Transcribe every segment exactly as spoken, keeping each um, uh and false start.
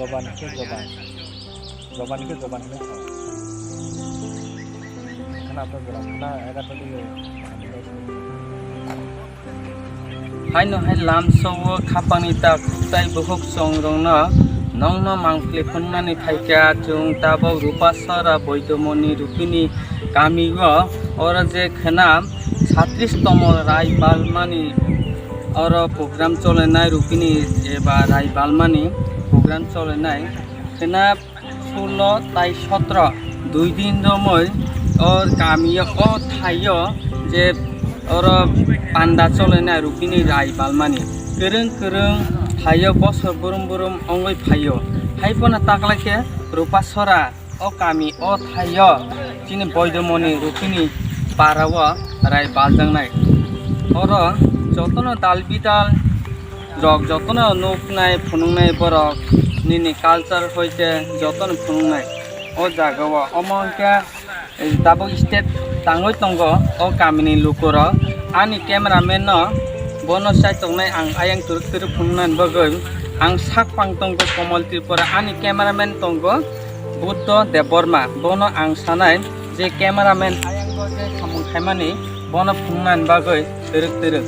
Joban khe joban. Joban khe joban hwnwi sao. Khna to joban khna, era to twi. Haino hai lamsao khapangni tak tei bukhuk chongrokno nongno mangpili phunuknani phaikha, chwng tabok Rupasora Boidomoni Rupini kamio, oro je khna satris tomo rai balmani, oro program cholenai Rupini eba rai balmani program cholenai khna. Sullo tai sotro, dui din romwi o kamio, o thaio je oro panda cholena Rupini rai balmani. Kwrwng kwrwng thaio, bosor brum brum wngwi phaio. Hai phano taklaikhe Rupasora o kami o thaio chini Boidomoni Rupini parao rai baljaknai. Oro jotono dal bidal rok jotono nuknai phunuknai borok nini culture hoite jotono phunuknai o jagao. Omo hwnkhe tabuk stage tangwi tongo o kamini lukurok. Ani cameraman no bono chaitongnai ang ayang twrwk twrwk phunuknani bagwi ang sak pang tongo Komol Tripura, ani cameraman tongo Buddho Debbarma, bono ang sanai je cameraman ayango je samung khaimani bono phunuknani bagwi twrwk twrwk.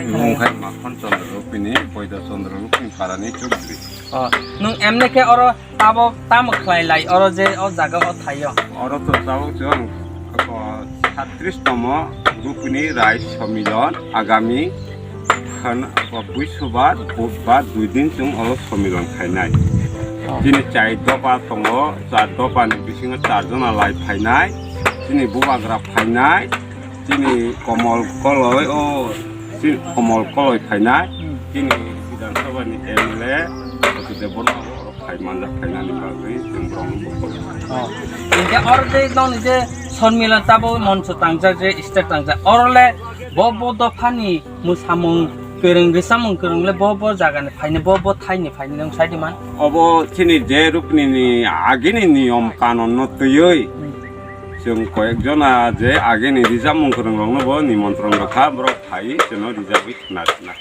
Mung khai Makhon Chandra Rupini, Boido Chandra Rupini parani Chukri. Oh, nung emne khe oro tabok tamo khlai lai, oro je o jaga o thaio? Oro to tabok chwng, o, satris tomo Rupini Rai Somilon agami khan, o, Buisobar, Budbar dui din chwng oro somilon khainai. Oh. Chini chai dopa tongo, char dopani bisingo char jona lai phainai, chini bubagra phainai, chini Komol Koloi, o, chini Komol Koloi phainai, hmm, chini Bidhan Sabha ni M L A, Atu Debbarma bo oro phai manjak phainani bagwi chwng borokno buphuru. Oh. Hinkhe oro je nokni je sonmilon tabuk moncho tangjak je stage tangjak, oro le bo bo dophani mwsamung kwrwng, rwchapmung kwrwng le bo bo jagani phaini, bo bo thaini phaini nwng sai di man? Obo chini je Rupini ni agini niyom kanon no twiwi, hmm, chwng koyek jona je agini rwchapmung kwrwng rokno bo nimontron rwkha, borok phai chwngno rwjagwi khna rwna.